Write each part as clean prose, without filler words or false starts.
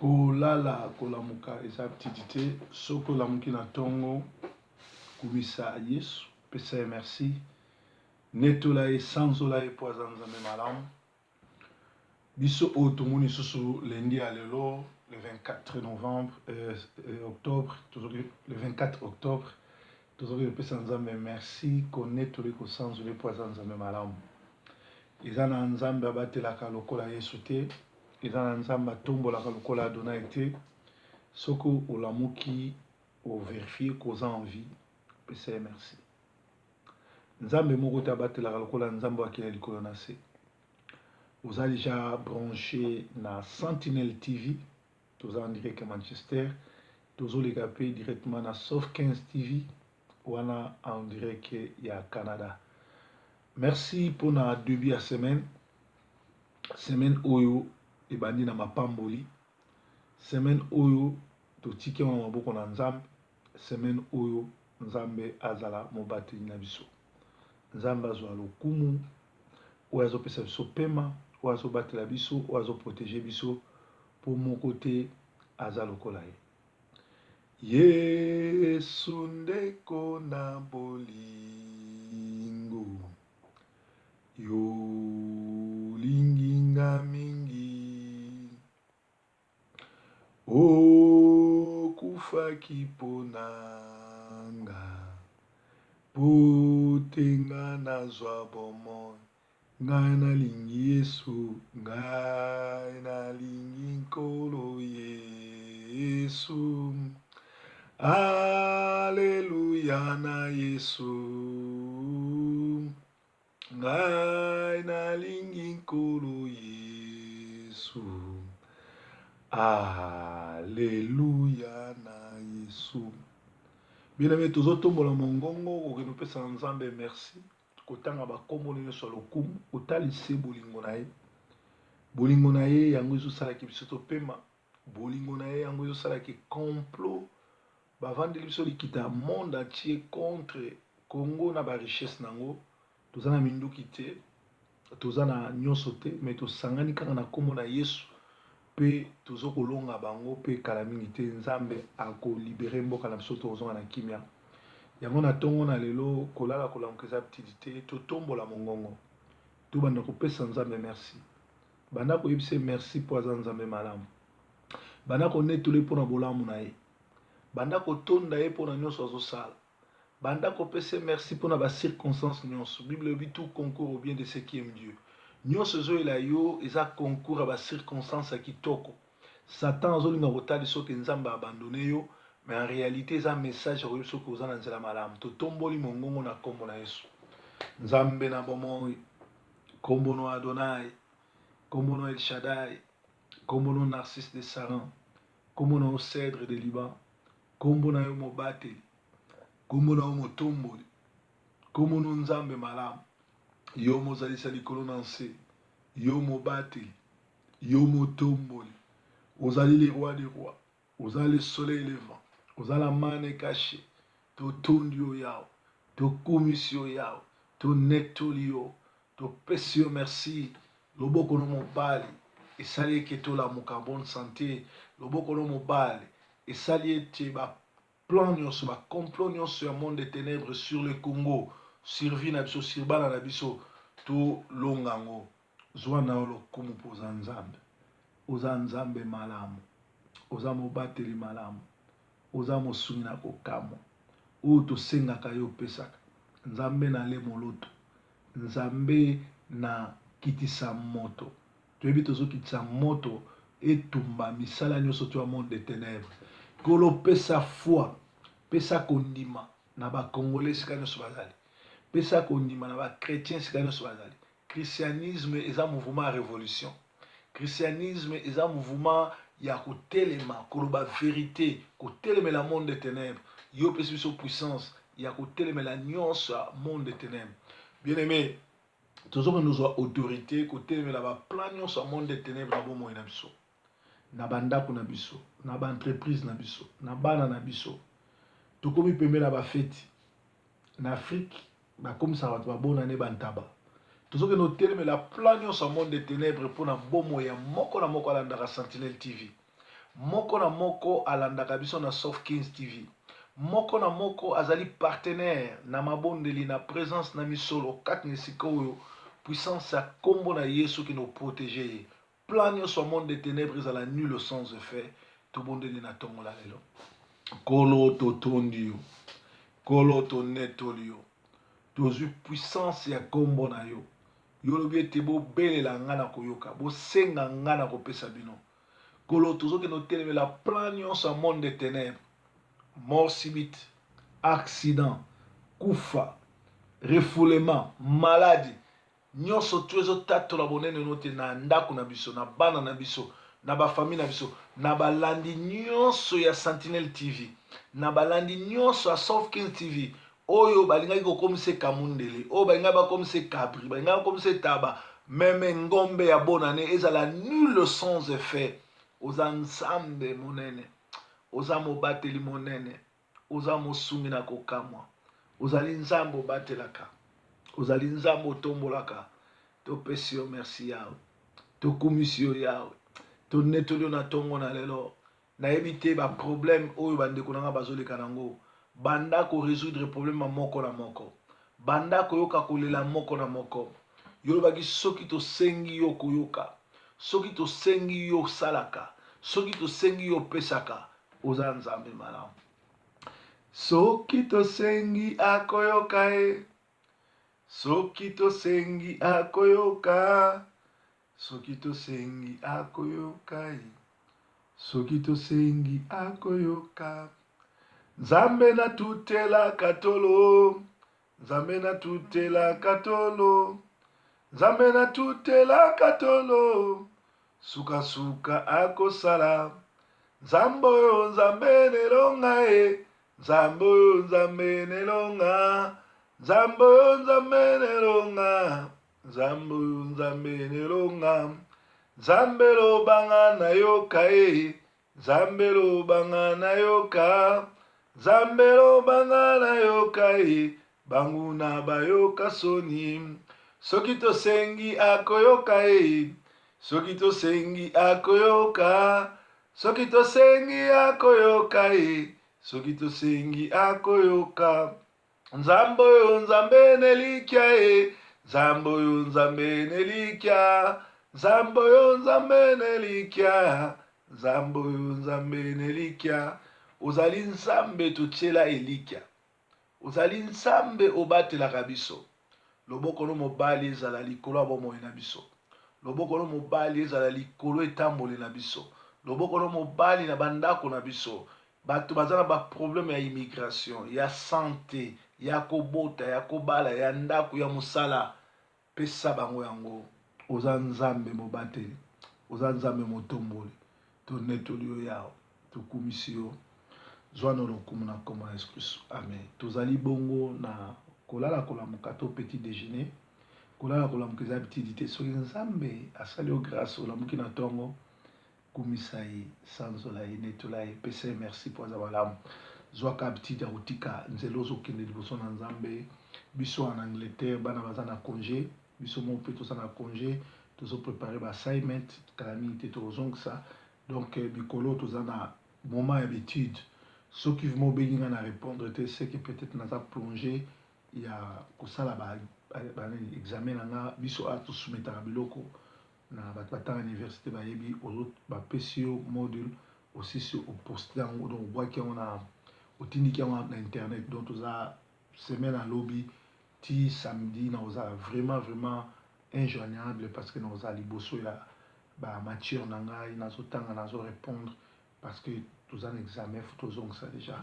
Kolala kolamuka eza aptitude te. Soki olamuki na ntongo, kumisa Yesu, pesa ye merci, netola ye, sanzola ye mpo aza Nzambe malamu. Biso oyo tomoni lisusu lundi ya lelo le 24 novembre octobre, tozoki le 24 octobre, tozoki kopesa Nzambe merci, konetola ye, kosanzola ye mpo aza Nzambe malamu. Eza na Nzambe abatelaka lokola Yesu te. Eza na Nzambe atombolaka lokola Adonai te. Soki olamuki o verifier que oza en vie, pesa ye merci. Nzambe moko te abatelaka lokola Nzambe oyo akela likolo na se. Oza dejà branche na Sentinelle TV, toza en direct ya Manchester, tozoleka pe directement na Soft 15 TV wana en direct ya Canada. Merci pona debut ya semaine. Semaine oyo ebandi na mapamboli. Semaine oyo totiki yango na maboko na Nzambe. Semaine oyo Nzambe azala mobateli na biso. Nzambe azwa lokumu oyo azopesa biso pema, oyo azobatela biso, oyo azoprotege biso, po moko te aza lokola ye. Yesu ndeko na bolingo. Y'olingi nga mingi Okufaki po na nga Po te nga nazwa bomoi Ngai nalingi Yesu Ngai nalingi Nkolo Yesu Alleluia na Yesu Ngai nalingi Nkolo Yesu. Alleluia na Yesu. Bien aimé, tozotombola mongongo kokende kopesa na Nzambe merci, kotanga bakombo nyonso ya lokumu, kotalise bolingo na ye. Bolingo na ye yango ezosalaki biso topema, bolingo na ye yango ezosalaki complot bavandeli biso likita monde entier contre Congo na ba richesse nango. Toza na minduki te, toza na nyonso te, mais tosangani kaka na kombo na Yesu pe tozo kolonga bango pe kala mingi te Nzambe ako libere mboka na biso, tokozonga na kimia. Yango na tongo na lelo, kolala kolamuka eza aptitude te, totombola mongongo, tobanda kopesa Nzambe merci. Banda koyebisa ye merci po aza Nzambe malamu. Banda konetola ye po na bolamu na ye. Banda kotonda ye po na nyonso azosala. Banda kopesa ye merci pona ba circonstances nionso. Bible elobi tout concourt au bien de ceux qui aiment Dieu. Nionso ezoyela yo eza concours ya ba circonstances ya kitoko. Satan azolinga kotalisa yo ke Nzambe a abandonne yo, mais en realite eza message ya koyebisa yo ke oza na nzela malamu. Totomboli mongongo na kombo na Yesu. Nzambe na bomoi, kombo no Adonai, kombo no El Shaddai, kombo no Narcisse de Saran, kombo na yo Cèdre de Liban, Kombo na yo mobateli, kombo na yo motomboli, kombo no Nzambe malamu, yo mozalisa likolo na nse, yo mobateli, yo motomboli, ozali le roi des rois, oza le soleil levant, oza la manne cachee, totondi yo Yawe, tokumisi yo Yawe, tonetoli yo, topesi yo merci, loboko no mobali esali eke tolamuka bonne sante, loboko no mobali esali ete ba plan nionso, ba complot nionso ya monde de tenèbres sur le Congo, sur vie na biso, sur bana na biso, to longa yango. Zua na yo lokumu po oza Nzambe. Oza Nzambe malamu. Oza mobateli malamu. Oza mosungi na kokamwa. Oyo tosengaka yo opesaka. Nzambe na le moloto. Nzambe na kitisa moto. Toyebi tozo kitisa moto etumba misala nioso tout ya monde de tenèbres. Nkolo pesa foi, pesa kondima na ba congolais esika nioso bazali. Pesa kondima na ba chretiens esika nioso bazali. Christianisme eza mouvement ya revolution. Christianisme eza mouvement ya kotelema, koloba verite, kotelemela monde de tenèbres. Yo opesi biso puissance ya kotelemela nionso ya monde de tenèbres. Bien aime, tozokende kozwa autorite kotelemela ba plan nyonso ya monde de tenèbres na bomoi na biso, na bandako na biso, na ba entreprise na biso, na bana na biso. Tokomi pembe na bafeti na Afrique, bakomisaka bato babonane bantaba. Tozokende kotelemela plan nyonso ya monde de tenèbres mpo na bomoi ya moko na moko alandaka Sentinelle TV. Moko na moko alandaka biso na Soft Kings TV. Moko na moko azali partenaire na mabondeli, na presence, na misolo kati na esika oyo puissance ya kombo na Yesu ekende ko proteger ye. Plan nionso ya monde de tenèbres ezala nul sans effet. Tobondeli na tongo la lelo. Nkolo totondi yo. Nkolo tonetoli yo. Tozwi puissance ya kombo na yo. Yo olobi ete bobelela nga na koyoka, bosenga nga na kopesa bino. Nkolo tozokende kotelemela plan nionso ya monde de tenèbres. Mort subite, accident, kufa, refoulement, maladie. Nionso tout ezo tatola bonene no te na ndaku na biso, na bana na biso, na ba famille na biso, na balandi nionso ya Sentinelle TV, na balandi nionso ya Soft Kings TV oyo balingaki kokomisa ye kamundele, oyo balingaki bakomisa ye kabri, balingaki bakomisa ye taba, meme ngombe ya bonane ezala nul sans effet. Oza Nzambe monene, oza mobateli monene. Oza mosungi na kokamwa. Ozali Nzambe obatelaka. Ozali Nzambe otombolaka. Topesi yo merci Yawe. Tokumisi yo Yawe. Tonetoli yo na tongo na lelo. Nayebi te ba problème oyo ba ndeko na nga bazoleka nango. Banda ko resoudre problème ya moko na moko. Banda koyoka kolela moko na moko. Yo olobaki soki tosengi yo okoyoka. Soki tosengi yo osalaka. Soki tosengi yo opesaka. Oza Nzambe malamu. Soki tosengi akoyoka ye. Soki tosengi akoyoka. Soki tosengi akoyoka ye. Soki tosengi akoyoka. Nzambe natutelaka tolo. Nzambe natutelaka tolo. Nzambe natutelaka tolo. Suka suka akosala. Nzambe oyo Nzambe n'elonga e. Nzambe oyo Nzambe n'elonga. Nzambe oyo Nzambe n'elonga. Nzambe oyo Nzambe n'elonga. Nzambe loba nga nayoka e. Nzambe loba nga nayoka. Nzambe loba nga nayoka e. Banguna bayoka soni. Soki tosengi akoyoka e. Soki tosengi akoyoka. Soki tosengi akoyoka e. Soki tosengi akoyoka. Nzambe oyo Nzambe n'elikya e. Nzambe oyo Nzambe n'elikya. Nzambe oyo Nzambe n'elikya. Nzambe oyo Nzambe n'elikya. Ozali Nzambe totiela elikya. Ozali Nzambe obatelaka biso. Loboko no mobali ezala likolo ya bomoi na biso. Loboko no mobali ezala likolo etamboli na biso. Loboko no mobali na bandako na biso. Bato baza na ba problème ya immigration, ya sante, ya kobota, ya kobala, ya ndako, ya mosala. Pesa bango yango. Oza Nzambe mobateli. Oza Nzambe motomboli. Tonetoli yo Yawe. Tokumisi yo. Zwa no lokumu na nkombo na Yesu Kristu. Amen. Tozali bongo na kolala kolamuka to petit dejeuner. Kolala kolamuka eza habitude te. Soki Nzambe asali yo grace olamuki na tongo, Kumisa ye, sanzola ye, netola ye, pesa ye merci po aza malamu. Zwaka habitude ya kotika nzela ozo kende liboso na Nzambe. Biso en Angleterre bana baza na conge, biso moko pe toza na conge, tozo preparer ba assignment, kala mingi te tokozongisa. Donc mikolo oyo toza na moment ya b'etudes. Soki vraiment obengi nga na repondre te, c'est que peut-etre naza plonger ya kosala ba ba nini examen na nga. Biso awa to soumettaka biloko Na bato batanga universite bayebi ozo bapesi yo module osisi oposte yango donc obwaki yango na otindiki yango na internet donc toza semaine ya lobi ti samedi na kozala vraiment vraiment injoignable parce que na kozala liboso ya ba matière na ngai nazotanga nazo répondre parce que toza na examen faut tozongisa dejà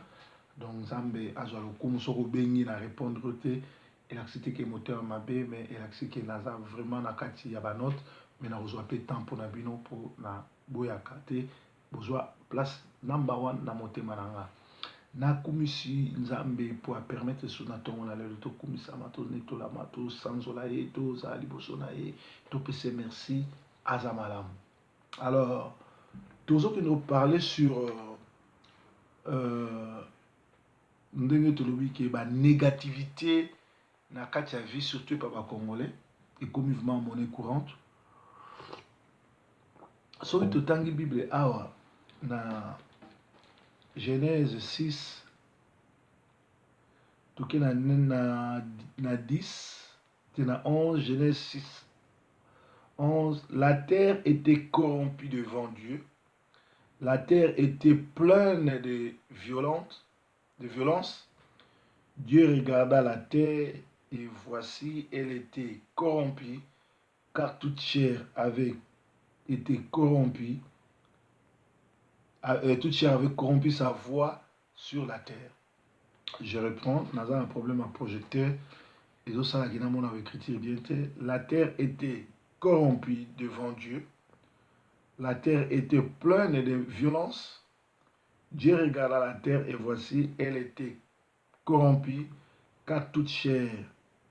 donc nzambe azwa lokumu soki obengi na répondre yo te elakisi te ke motema mabe mais elakisi ke naza vraiment na kati ya ba note mais nakozwa pe temps pona bino po na boyaka te bozwa place number one na motema na nga nakumisi nzambe po a permettre su na tongo na lelo tokumisama tonetolama tosanzola ye tozala liboso na ye topesa merci aza malamu Alors, tozokende ko parler sur euh, euh, ndenge tolobi ke ba négativité na kati ya vie surtout epa ba congolais ekomi vraiment monnaie courante. Soki totangi Bible awa na Genèse 6, toke na 10 te na 11, Genèse 6, 11. La terre était corrompue devant Dieu. La terre était pleine de violence. De violence. Dieu regarda la terre et voici, elle était corrompue, car toute chair avait été corrompue. Toute chair avait corrompu sa voix sur la terre. Je reprends, naza un problème à projecteur. Ezosalaki namona écriture bien te. La terre était corrompue devant Dieu. La terre était pleine de violence. Dieu regarda la terre et voici, elle était corrompue, car toute chair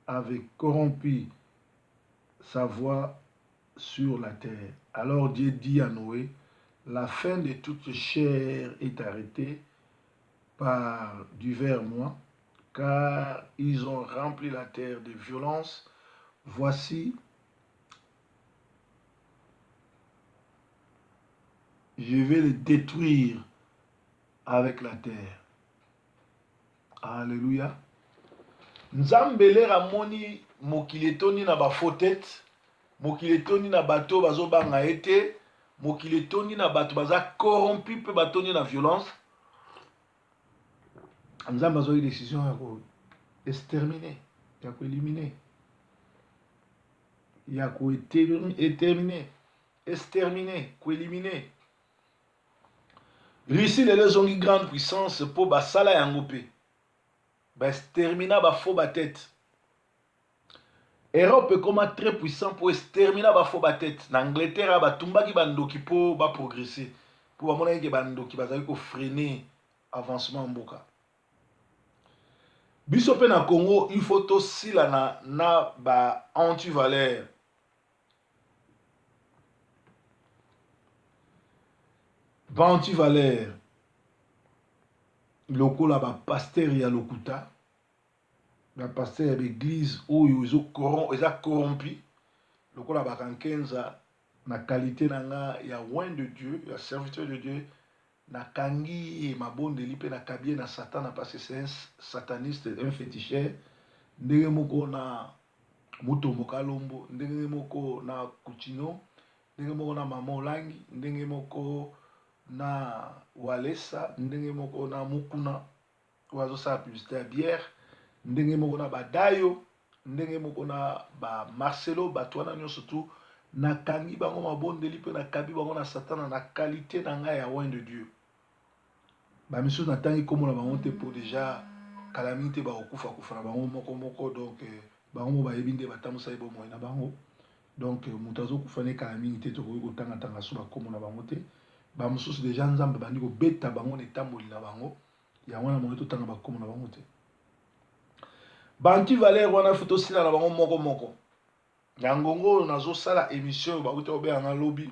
avait corrompu sa voix sur la terre. Alors Dieu dit à Noé, la fin de toute chair est arrêtée par divers moi, car ils ont rempli la terre de violence. Voici, je vais les détruire avec la terre. Alléluia. Nzambe lere amoni mokili etondi na ba faux tête, mokili etondi na bato bazobanga ye te, mokili etondi na bato baza corrompu mpe batondi na violence. Nzambe azwaki décision ya ko exterminer, ya ko éliminer, ya ko exterminer, exterminer, ko éliminer. Russie lelo ezongi grande puissance mpo basala yango mpe baextermina bafaux batete. Europe ekoma très puissant mpo extermina bafaux batete. Na Angleterre batumbaki bandoki mpo baprogresse, mpo bamonaki ke bandoki bazali kofreiner avancement mboka. Biso mpe na Congo il faut tosilana na ba antivaleur. Ba antivaleur lokola bapasteur ya lokuta, bapasteur ya baeglise oyo eza corrompu, lokola bakankenza. Na qualité na nga ya oint de Dieu, ya serviteur de Dieu, nakangi ye mabondeli mpe nakabi ye na Satana, parce que c'est un sataniste, un féticheur. Ndenge moko na Mutombo Kalombo, ndenge moko na Kutino, ndenge moko na Mama Olangi, ndenge moko na Walesa, ndenge moko na Mukuna oyo azosala publicité ya bière, ndenge moko na Badayo, ndenge moko na ba Marcelo. Bato wana nyonso tu nakangi bango mabondeli mpe nakabi bango na Satana na qualité na ngai ya oint de Dieu. Bamisusu natangi nkombo na bango te mpo déjà kala mingi te bakokufa kufa na bango moko moko. Donc bango mo bayebi nde batambusa ye bomoi na bango. Donc moto azokufa ne kala mingi te, tokoki kotangatanga so bakombo na bango te. Bamosusu déjà Nzambe bandi kobeta bango na etamboli na bango, yango wana mongi totanga bakombo na bango te. Baantivaleur wana fo tosila na bango moko moko. Na ngongo oyo nazosala émission oyo, bakuti kobenganga lobi,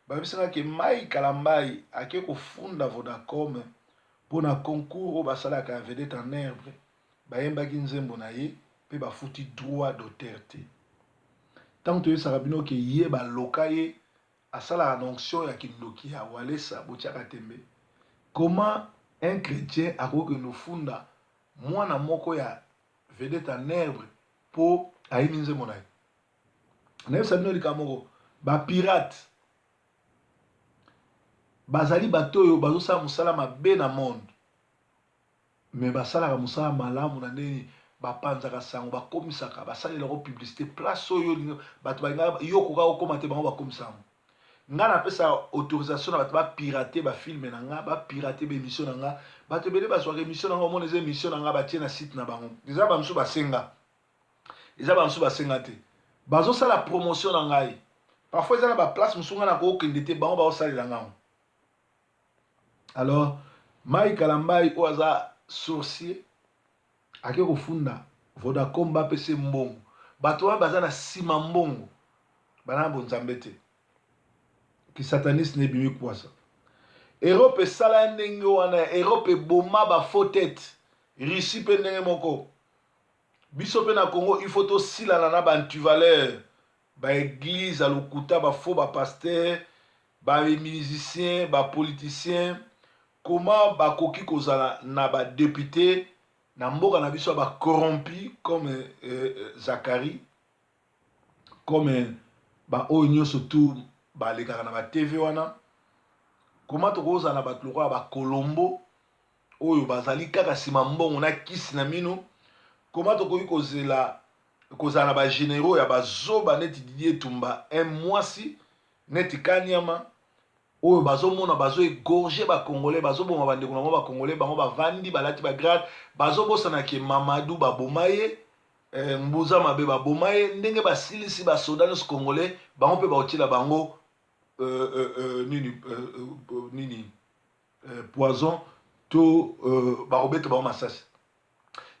babisanga ke Mai Kalambai ake kofunda Vodacom mpona concours oyo basalaka ya Vedette en Herbe. Bayembaki nzembo na ye mpe bafuti droit d'auteur te. Ntango toyebisaka bino ke ye baloka ye, asalaka na onction ya kindoki ya Walesa, botiaka tembe. Comment un chrétien akoki kende ofunda mwana moko ya Vedette en Herbe mpo ayembi nzembo na ye? Nayebisa bino likambo moko, bapirate bazali bato oyo bazosala mosala mabe na monde, me basalaka mosala malamu na ndenge bapanzaka sango, bakomisaka, basalelaka publicité place oyo bato balingaka yo koka okóma te, bango bakomisa yango. Nga napesa autorisation na bato bapirate bafilm na nga, bapirate baémission na nga. Bato ebele bazwaka émission na nga, omona eza émission na nga, batie na site na bango. Eza bamosusu basenga, eza bamosusu basenga te, bazosala promotion na ngai. Parfois eza na baplace mosusu ngai nakokende te, bango baosalela ngango. Alors Mai Kalambai oyo aza sorcier ake kofunda Vodacom, bapesa mbongo. Bato wana baza na nsima mbongo, bana na bonzambe te, kisataniste na ebimi kwasa. Europe esala ya ndenge wana, Europe eboma bafaux tête, Russie mpe ndenge moko. Biso mpe na Congo il faut tosilana na baantivaleur, baeglise ya lokuta, bafaux bapasteur. Ba musiciens, ba politiciens, comment bakoki kozala na ba deputes na mboka na biso ya ba corrompus comme Zacharie, comme ba oyo nyonso tout balekaka na ba TV wana? Comment tokozala na bato lokola ba Colombo oyo bazali kaka nsima mbongo na kisi na mino? Comment tokoki kozela kozala na ba generaux ya bazoba neti Didier Tumba, un mwasi neti Kanyama, oyo bazomona bazo égorger ba Congolais, bazoboma bandeko na bango ba Congolais, bango bavandi balati ba grade, bazobosana ke Mamadou baboma ye, Mbuza Mabe baboma ye, ndenge basilisi basoda nyonso Congolais, bango mpe bakotiela bango nini, nini, poison to bakobeta bango masasi.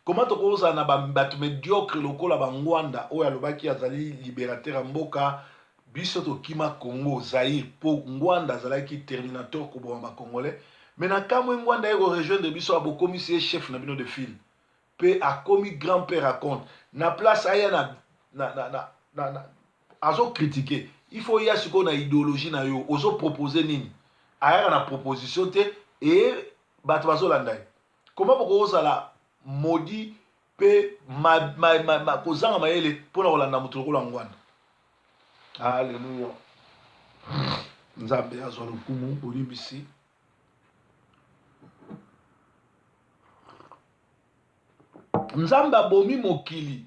Comment tokozala na bato médiocre lokola bangwanda oyo alobaki azali libérateur ya mboka? Biso tokima Congo Zaire mpo Ngwanda azalaki terminator koboma Bacongolais. Mais na kamwe, Ngwanda ye korejoindre biso, abokomisi ye chef na bino de file mpe akomi grand père à compte na place aya na azocritiquer. Il faut ya sikoyo na idéologie na yo, ozopropose nini? Ayaka na proposition te e bato bazolanda ye. Comment bokozala maudit mpe kozanga mayele mpona kolanda moto lokola Ngwanda? Alleluya, Nzambe azwa lokumu. Bolimbisi. Nzambe abomi mokili,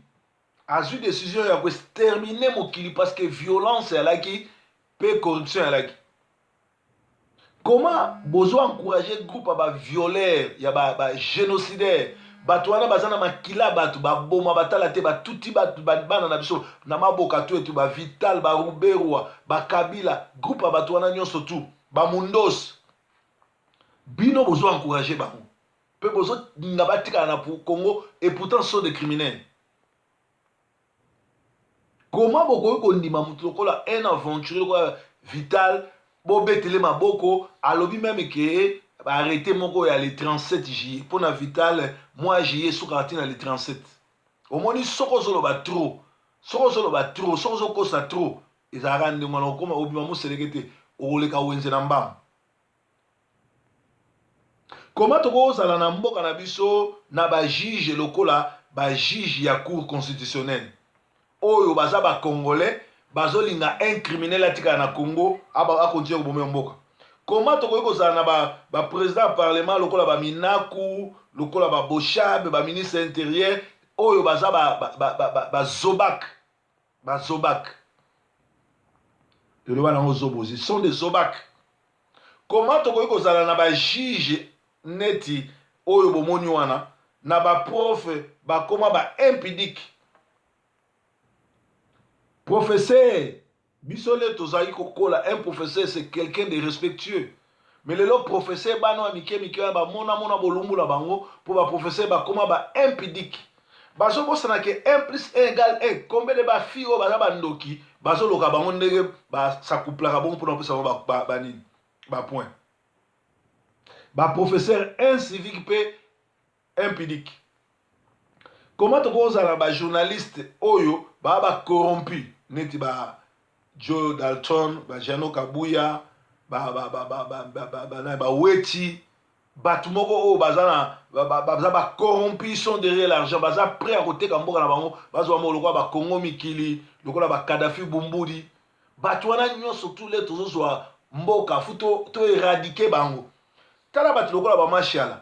azwi décision ya koexterminer mokili parce que violence eyalaki mpe corruption eyalaki. Comment bozo encourager groupe ya bavioleur, ya bagénocidaire? Bato wana baza na makila, bato baboma, batala te, batuti bana na biso na maboka tu etu, bavital, baruberwa, bakabila, groupe ya bato wana nyonso tu, bamundos. Bino bozo encourager bango mpe bozolinga batikala na Congo, et pourtant sont des criminels. Comment bokoki kondima moto lokola un aventurier lokola Vital, bobetele maboko? Alobi même ke arrêté moko ya le 37 juillet mpona Vital, mois juillet esukaka ntina le 37. Omoni, soki ozoloba trop, soki ozoloba trop, soki ozokosa trop, ezalaka ndenge wana. Okoma obima moseleke te, okoleka wenze na mbango. Koma tokozala na mboka na biso na bajuge lokola bajuge ya Cour constitutionnelle oyo baza Bacongolais, bazolinga un criminel atikala na Congo, akontinue koboma mboka? Koma tokoki kozala na baprésident ya parlement lokola baminaku, lokola baboshabe, baministre intérieur oyo baza bazobak, bazobak, eloba nango zobozi, sont des zobak? Comment tokoki kozala na bajuge neti oyo bomoni wana, na baprof bakoma baimpudique? Professeur, biso le tozali kokola, un professeur, c'est quelqu'un de respectueux. Mais lelo professeur, bana ya mike mike wana bamonamona bolumbu na bango mpo baprofesseur bakoma baimpudique, bazobosana ke 1 plus 1 égale 1. Combien de bafille oyo baza bandoki, bazoloka bango ndenge basacouplaka bongo mpona kopesa bango banini, bapoint? Baprofesseur incivique mpe impudique. Comment tokozala bajournaliste oyo baa bacorrompu neti ba Joe Dalton, bajano Kabuya, baweti, bato moko oyo baza na baza bacorrompu, sont derrière l'argent, baza prêt ya koteka mboka na bango, bazwa moko lokola Bakongo mikili, lokola bakadafi bumbudi? Bato wana nyonso tule tozozwa mboka fu to éradiquer bango. Tala bato lokola bamashala,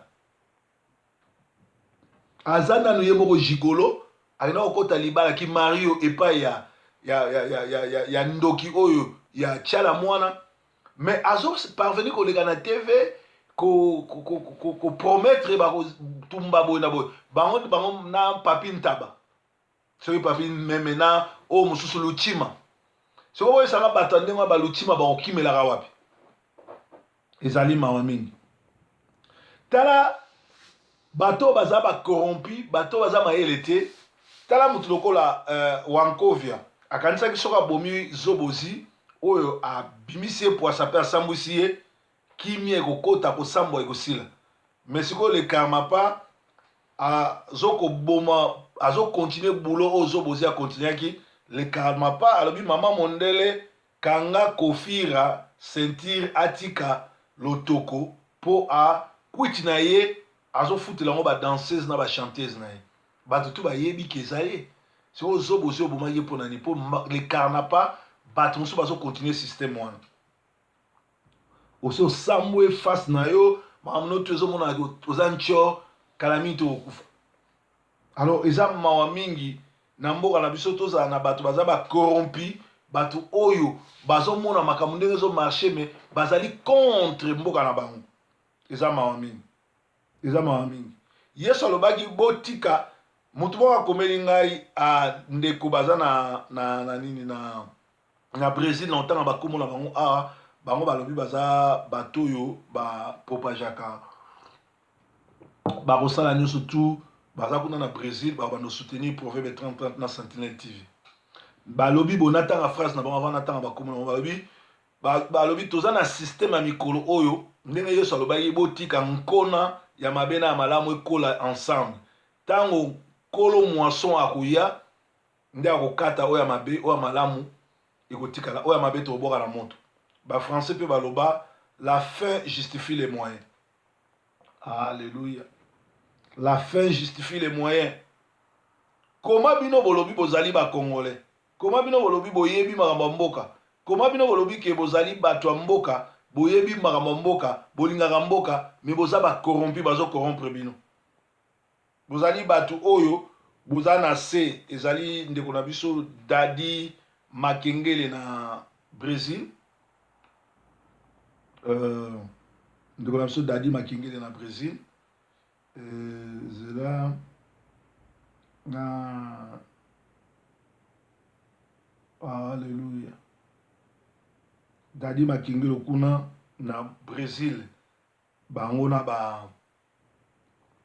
aza nanu ye moko gigolo, akenda kokɔta libala ki mario epai ya ndoki oyo ya Tiala mwana, mais azo parvenir koleka na TV kopromettre bakotumba boye na boye. Bango na Papi Ntaba, soki Papi meme na oyo mosusu Luchima, soki boyesanga bato ya ndenge wana baluchima, bakokimelaka wapi? Ezali mawa mingi. Tala bato oyo baza bacorrompu, bato oyo baza mayele te. Tala motu lokola Wankovia, akanisaki soki abomi Zobozi oyo abimisi ye pwasa mpe asambwisi ye, kimia ekokota, kosambwa ekosila. Mais sikoyo le Karmapa azokoboma, azokontinue boulot oyo Zobozi akontinuaki. Le Karmapa alobi: "Mama mondele, kanga Kofira." ceinture atika lotoko po a kwiti na ye azofutela yango ba danseuse na ba chanteuse na ye. Bato tout bayebi ke eza ye. Sikoyo zoba ozwi obomaki ye pona nini? Po le karnapa bato mosusu bazo continuer système wana. Osi osambwe face na yo makambo no tout ezomonana ke oza ntshor kala mingi te okokufa. Alors eza mawa mingi na mboka na biso tozala na bato baza ba corrompu, bato oyo bazomona makambo ndenge ezo marcher mais bazali contre mboka na bango. Eza mawa mingi. Eza mawa mingi. Yesu alobaki botika moto moko akomeli ngai a ndeko baza na na na nini na na Brésil na otanga bakombo na bango awa bango balobi baza bato oyo ba propageaka bakosala nyonso tout baza kuna na Brésil bakobanda soutenir Proverbe 30 30 na Sentinelle TV balobi bo natanga phrase na bango avant natanga bakombo na bango balobi Balobi toza na système ya mikolo oyo ndenge Yesu alobaki botika nkona ya mabe na ya malamu ekola ensemble. Tango nkolo moisson akoya nde akokata oyo ya mabe, oyo ya malamu ekotikala, oyo ya mabe tokobwaka na moto. Ba français pe baloba la fin justifie les moyens. Alléluia. La fin justifie les moyens. Comment bino bolobi bozali ba congolais? Comment bino bolobi boyebi makambo ya mboka? Comment bino bolobi ke bozali batu ya mboka, boyebi makambo ya mboka, bolingaka mboka, mais boza ba corrompu, bazo corrompre bino. Bozali batu oyo boza na se, ezali ndeko na biso Daddy Makengele na Bresil. Euh, ndeko na biso Daddy Makengele na Bresil. Euh, zela na Alléluia. Dadi Makengelo kuna na Brésil bango na ba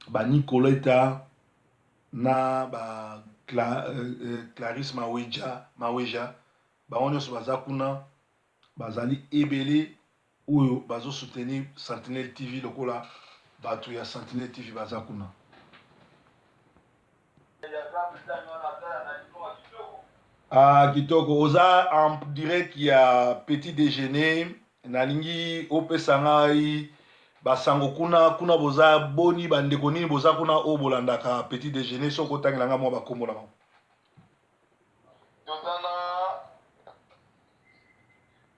ba Nicoleta na ba Cla, euh, euh, Clarisse Maweja Maweja bango nyonso baza kuna bazali ebele oyo bazo soutenir Sentinelle TV lokola batu ya Sentinelle TV baza kuna. Ah, kitoko oza en direct ya petit déjeuner nalingi opesa ngai basango kuna kuna boza boni bandeko nini boza kuna oyo bolandaka petit déjeuner soki otangela ngai mwa bakombo na bango toza na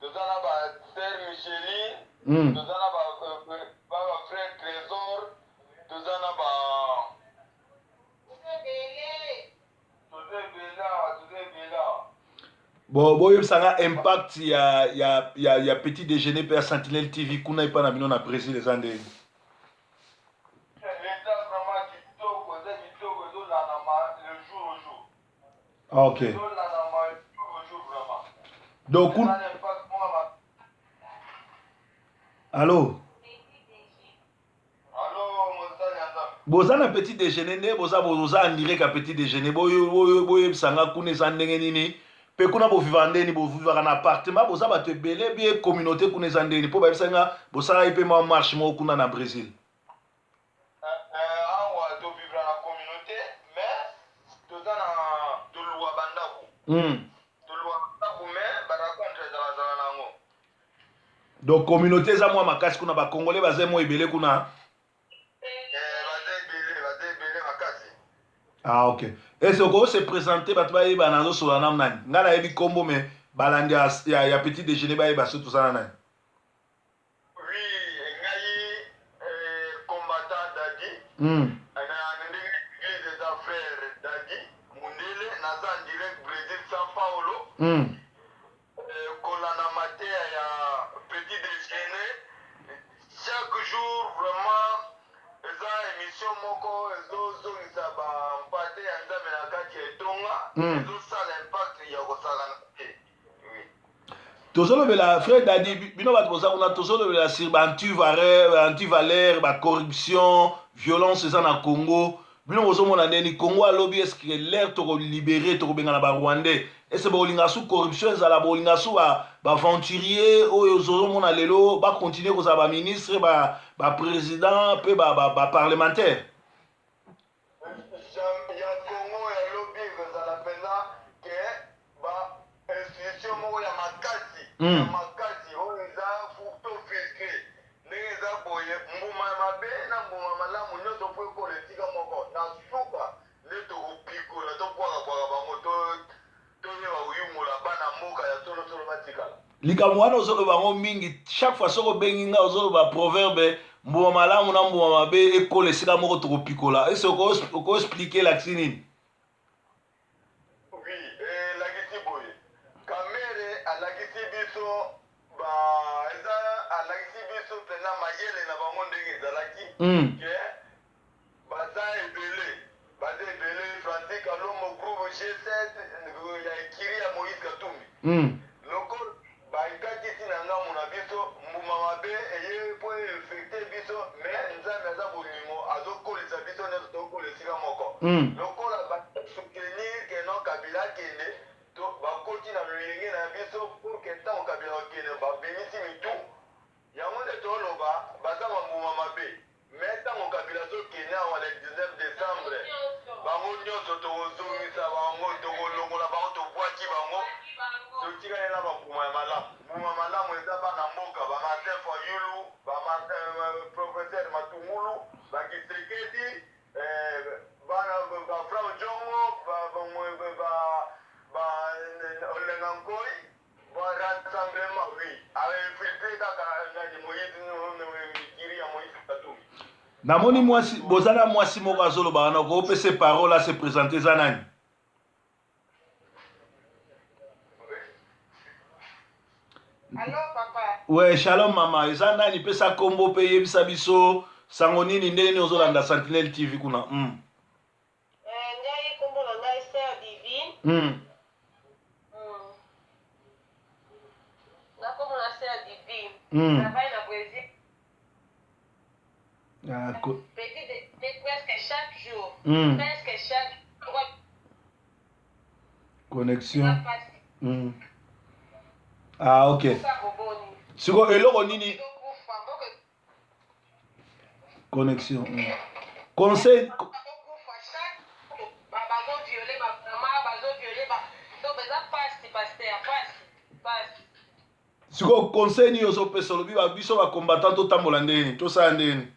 toza na ba sœur Micheline mm. toza na ba, euh, ba, ba frère Trésor toza na ba toza ebele awa toza ebele awa bon boyebisa nga impact ya, ya, ya, ya petit déjeuner mpe ya sentinelle tv kuna epai na bino na brésil eza ndenge eza vraiment kitoko eza kitoko ezolandama le jour au jour Ah, ok. Donc, Allô? boza na petit déjeuner nde boza boza en direct ya petit déjeuner boyebisa nga kuna eza ndenge nini mpe kuna bovivaka ndeni bovivaka na appartement boza bato ebele bie communauté kuna eza ndeni mpo bayebisa nga bosalaki mpe mwa marche moko kuna na brésil Eh, awa to vivre na communauté mais toza na toluwa bandako mm. toluwa bandako mais ba rencontre ezalazala na yango donc communauté eza mwa makasi kuna bacongolais baza mwa ebele kuna eh, baza ebele baza ebele makasi ah ok ese okoki se présenter bato bayeba nazosolola na nani ngai nayebi nkombo mais balandi ya, ya, ya petit déjeuner bayeba soki toza na nani Oui ngai combattant Daddy na ndenge eglise eza frère Daddy mundele naza en direct Bresil Sao Paulo kolanda mateya ya petit dejeuner chaque jour vraiment eza emission moko ezozongisa ba mpate ya Nzambe na kati ya etonga ezosala impact ya kosakana te. Tozolobela frère Dadi, bino bato boza kuna tozolobela sur ba anti-valeur, ba corruption, violence eza na Congo. Bino bozomona ndeni Congo alobi est-ce que l'air toko libérer toko bengana ba Rwandais. Est-ce que bolinga su corruption ezala bolinga su ba ba aventurier oyo ozomona lelo ba continuer kozala ba ministre ba ba président pe ba ba, ba parlementaire. Ya Congo ya lobi ekozala penza que ba institution moko ya makasi ya makasi oyo eza. Likambo wana ozoloba yango mingi chaque fois soki obengi nga ozoloba proverbe mbuma malamu na mbuma mabe ekola esika moko tokopikola. Ese oko expliquer elakisi nini? Oui, elakisi boye. Kamere alakisi biso ba eza alakisi biso pena mayele na bango ndenge ezalaki ke baza ebele baza ebele Francis Kalombo groupe G7 ya ekiri ya Moïse Katumbi lokola bakatisi na ngambo na biso mbuma mabe eye po e infecte biso mais Nzambe aza bolingo azokolisa biso nionso tokola esika moko lokola ba soutenir que non Kabila akende to bakoti na loyenge na biso pour que tango Kabila akokende babimisi mitu yango nde toloba baza ba mbuma mabe Mais tango kabila azo kende awa le 19 decembre bango nionso toko zongisa bango toko longola bango tobuaki bango totikali na ba mbuma ya malamu mbuma malamu eza bana mboka ba Martin fayulu ba Martin professeur matungulu ba kisekedi bana ba franc djongo ba ba ba olenga nkoy Bon rassemblement oui a infiltre kaka nani Moïse mikiri ya Moïse Katumbi. Namoni mwasi boza na mwasi moko azoloba wana okopesa parole ase presente eza nani? Allo papa. Ouais, shalom mama, eza nani? Pesa kombo pe yebisa biso sango nini ndenge nini ozolanda Sentinelle TV kuna. Eh, ngai kombo na ngai sœur Divine. Nga kombo na sœur Divine. Travaille na Brésil. Ah, ko... Petit déjeuner presque chaque jour. Presque chaque jour. Connexion. Ah, ok. Siko eloko nini? Connexion. Conseil. Sikoyo conseil nini ozopesa olobi ba biso ba combattant totambola ndenge nini tosala ndenge nini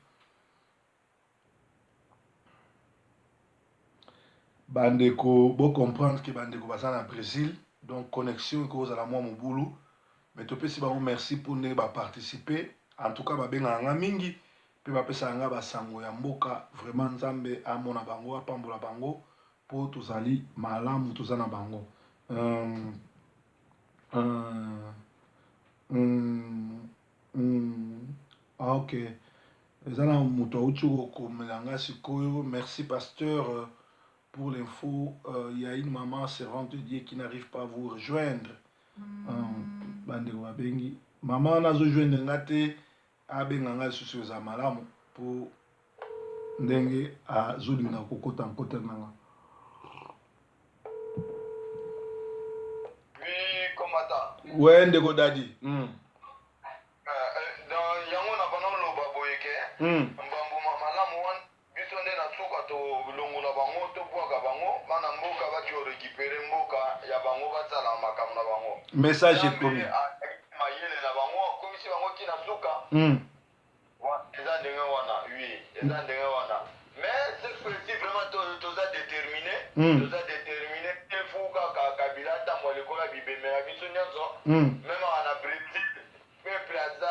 bandeko bo comprendre que bandeko baza na Brésil donc connexion ekozala mwa mobulu mais topesi bango merci mpo ndenge ba participer en tout cas babengaka nga mingi mpe bapesaka nga basango ya mboka vraiment Nzambe amona bango apambola bango mpo tozali malamu toza na bango ah, ok eza na moto auti kokomela nga sikoyo merci pasteur pour l'info il y a une maman servante de Dieu qui n'arrive pas à vous rejoindre bandeko babengi mama wana azojoindre nga te abenga nga lisusu eza malamu mpo ndenge azolinga kokota nkota na nga. Oui, combattant. Ouais, ndeko Dadi. Donc yango na bana oloba boye ke mbambuma malamu wana biso nde na suka tolongola bango tobwaka bango bana mboka baki korécupérer mboka ya bango basala makambo na bango. Message ekomi. Mayele na bango akomisi bango ti na suka. Eza ndenge wana oui eza ndenge wana mais cette fois-ci vraiment toza déterminé toza déterminé il faut kaka Kabila atambwa likolo ya bibembe na biso nyonso meme awa na Brésil peuple aza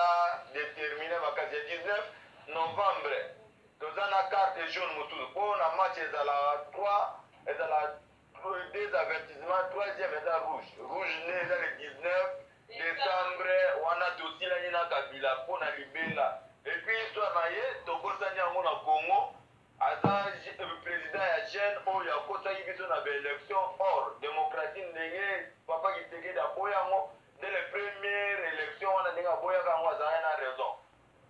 déterminé makasi ya 19 novembre toza na carte jaune mosusu mpo na match ezala 3 ezala deux avertissement troisième eza rouge rouge nde eza le 19 Decembre wana tosilani na Kabila mpo na libela et puis histoire na ye tobosani yango na Congo aza president ya jeune oyo akosaki biso na ba election or democratie ndenge papa Kisekedi aboya yango nde le première election wana ndenge aboyaka yango azalaki na raison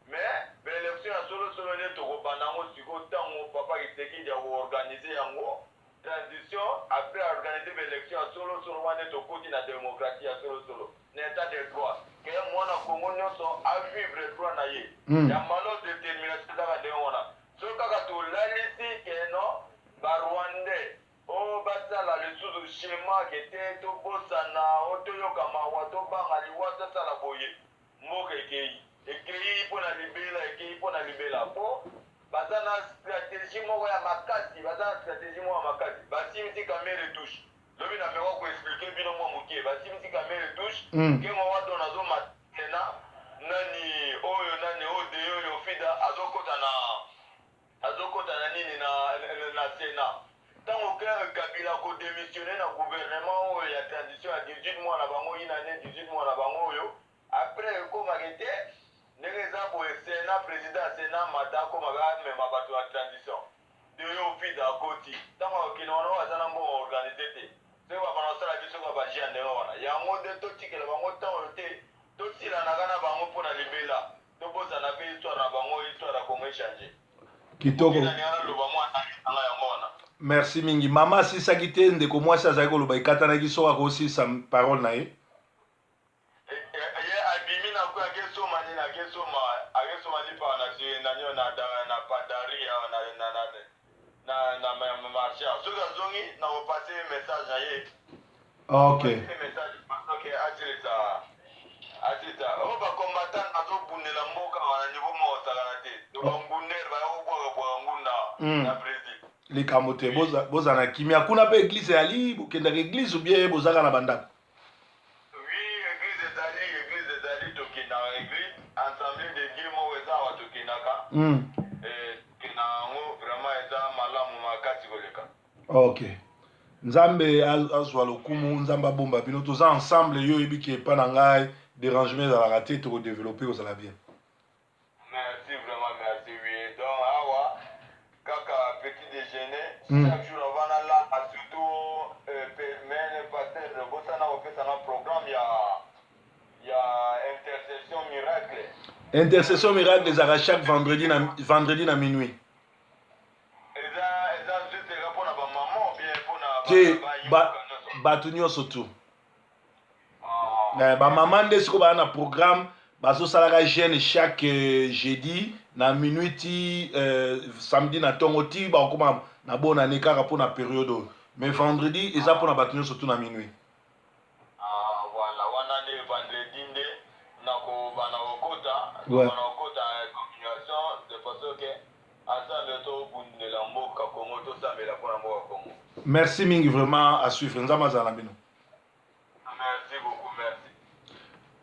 mais ba election ya solo solo nde tokobanda yango sikoyo ntango papa Kisekedi ako organiser yango Transition après a organiser ba election ya solo solo wana nde tokoti na democratie ya solo solo na etat de droit que mwana Congo nionso a vivre droit na ye ya malo determination eza kaka ndenge wana soki kaka tolalisi que non ba rwandais oh basala lisusu schema que te tobosana oh toyoka mawa tobanga liwa tosala boye Mboka ekeyi. Ekeyi mpo na libela, ekeyi mpo na libela. Mpo baza na strategie moko ya makasi, baza na strategie moko ya makasi. Basimbisi Kamerhe touche. Lobi na meka ko expliquer bino mwa moke. Basimbisi Kamerhe touche. Kengo Wadon azomata Senat. Nani oyo nani oyo Deo oyo Fida azokota na azokota na nini na na Senat. Tango Kabila ako demissionner na gouvernement oyo ya transition ya 18 mois na bango une annee 18 mois na bango oyo après ekomake te ndenge eza boye Senat president ya Senat amata akomaka amema bato ya transition. Deo Fida akoti tango akokende wana oyo aza na mbongo ya organise te soki babanda kosala biso kaka ba jeux ya ndenge wana yango nde totikela bango temps oyo te tosilanaka na bango pona libela tobosana pe histoire na bango histoire ya Congo echange. Kitoko. Nde nalinga naloba mwa analyse na nga yango wana. Merci mingi. Mama asilisaki te, ndeko mwasi azalaki koloba ekatanaki soki akosilisa parole na ye. Ye abimi na coin ake soma nini ake soma ake soma lipa na na nio na na padari awa na na na na na marché awa soki azongi na ko passer ye message na ye. Ok. Passer message ok asilisa asilisa oyo ba combattant bazo bundela mboka wana niveau moko osakana te to ba ngunder baya kobwaka bwaka ngunda na Brésil. Likambo te boza na kimia kuna pe eglise eyali bokendaka eglise ou bien bozaka na bandako? Oui eglise ezali eglise ezali tokendaka eglise ensemble de Dieu moko eza awa tokendaka tokendaka yango vraiment eza malamu makasi koleka. Ok nzambe azwa lokumu nzambe abomba bino toza ensemble yo oyebi ke epa na ngai derangement ezalaka te toko developper kozala bien. Merci vraiment merci oui donc awa kaka petit dejeuner chaque jour avant na lala surtout mais pasteur bosana kopesa nga programme ya ya intercession miracle. Intercession miracle ezalaka chaque vendredi na vendredi na minuit. Eza eza juste eza pona ba maman ou bien pona te ba bato nyonso tout. Eh, ba mama nde sikoyo baa na programme bazosalaka jeune chaque euh, jeudi na minuit ti euh, samedi na ntongo ti bakokoma na bonne année kaka mpo na periode oyo mais vendredi eza mpo na bato nyonso tu na minuit. Ah, voilà wana nde vendredi nde nakobanda kokota nakobanda kokota continuation de façon que ensemble tobundela mboka Congo tosambela mpona mboka Congo. Merci mingi vraiment à suivre nzambe azala na bino. Merci beaucoup merci.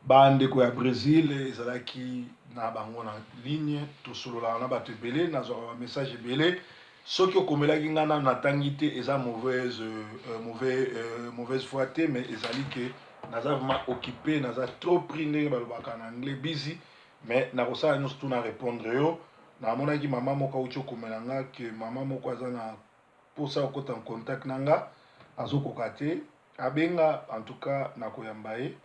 Ba ndeko ya Bresil ezalaki na bango na ligne tosololaka na bato ebele nazwaka ba message ebele soki okomelaki ngai nanu natangi te eza mauvaise euh, mauvais, euh, mauvaise foi te mais ezali ke naza vraiment occupé naza trop pris ndenge balobaka na anglais busy mais nakosala nyonso tu na répondre yo namonaki mama moko auti okomela nga ke mama moko aza na posa okota en contact na nga azokoka te abenga en tout cas nakoyamba ye.